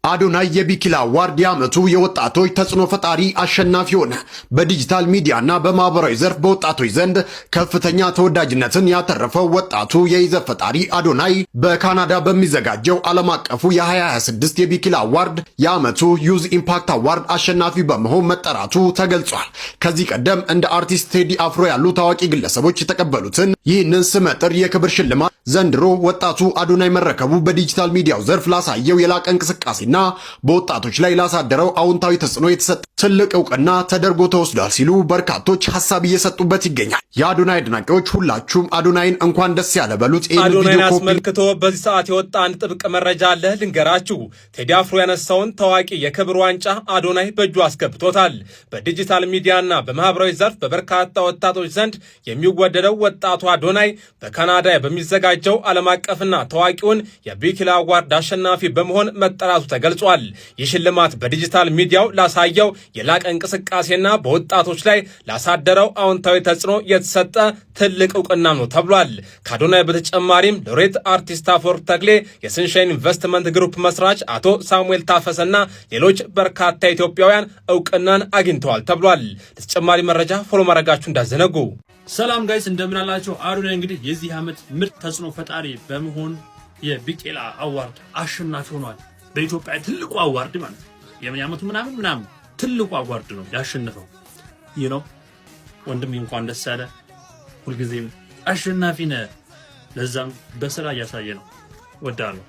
አዶናይ የቢቂላ አዋርድ የዓመቱ የወጣቶች ተጽዕኖ ፈጣሪ አሸናፊ ሆነ። በዲጂታል ሚዲያና በማህበራዊ ዘርፍ በወጣቶች ዘንድ ከፍተኛ ተወዳጅነትን ያተረፈው ወጣቱ የይዘት ፈጣሪ አዶናይ በካናዳ በሚዘጋጀው ዓለም አቀፉ የ2026 የቢቂላ አዋርድ የዓመቱ Youth Impact Award አሸናፊ በመሆን መጠራቱ ተገልጿል። ከዚህ ቀደም እንደ አርቲስት ቴዲ አፍሮ ያሉ ታዋቂ ግለሰቦች የተቀበሉትን ይህንን ስመጥር የክብር ሽልማት ዘንድሮ ወጣቱ አዶናይ መረከቡ በዲጂታል ሚዲያው ዘርፍ ላሳየው የላቀ እንቅስቃሴና በወጣቶች ላይ ላሳደረው አዎንታዊ ተጽዕኖ የተሰጠ ትልቅ እውቅና ተደርጎ ተወስዷል ሲሉ በርካቶች ሀሳብ እየሰጡበት ይገኛል። የአዶናይ አድናቂዎች ሁላችሁም አዶናይን እንኳን ደስ ያለህ በሉት። ይህን አዶናይን ቪዲዮ ኮፒ አስመልክቶ በዚህ ሰዓት የወጣ አንድ ጥብቅ መረጃ አለ፣ ልንገራችሁ። ቴዲ አፍሮ ያነሳውን ታዋቂ የክብር ዋንጫ አዶናይ በእጁ አስገብቶታል። በዲጂታል ሚዲያና በማህበራዊ ዘርፍ በበርካታ ወጣቶች ዘንድ የሚወደደው ወጣቱ አዶናይ በካናዳ በሚዘጋጀው ዓለም አቀፍና ታዋቂውን የቢቂላ አዋርድ አሸናፊ በመሆን መጠራቱ ተገልጿል። ይህ ሽልማት በዲጂታል ሚዲያው ላሳየው የላቀ እንቅስቃሴና በወጣቶች ላይ ላሳደረው አዎንታዊ ተጽዕኖ የተሰጠ ትልቅ እውቅና ነው ተብሏል። ከአዶናይ በተጨማሪም ሎሬት አርቲስት አፈወርቅ ተክሌ፣ የሰንሻይን ኢንቨስትመንት ግሩፕ መስራች አቶ ሳሙኤል ታፈሰና ሌሎች በርካታ ኢትዮጵያውያን እውቅናን አግኝተዋል ተብሏል። ለተጨማሪ መረጃ follow ማድረጋችሁ እንዳትዘነጉ። ሰላም guys፣ እንደምን አላችሁ? አዶናይ እንግዲህ የዚህ ዓመት ምርጥ ተጽዕኖ ፈጣሪ በመሆን የቢቂላ አዋርድ አሸናፊ ሆኗል። በኢትዮጵያ ትልቁ award ማለት ነው። የዓመቱ ምናምን ምናምን ትልቁ award ነው ያሸነፈው። ይህ ነው ወንድም፣ እንኳን ደስ ያለህ። ሁልጊዜም አሸናፊ ነህ። ለዛም በስራ እያሳየ ነው። ወዳለሁ።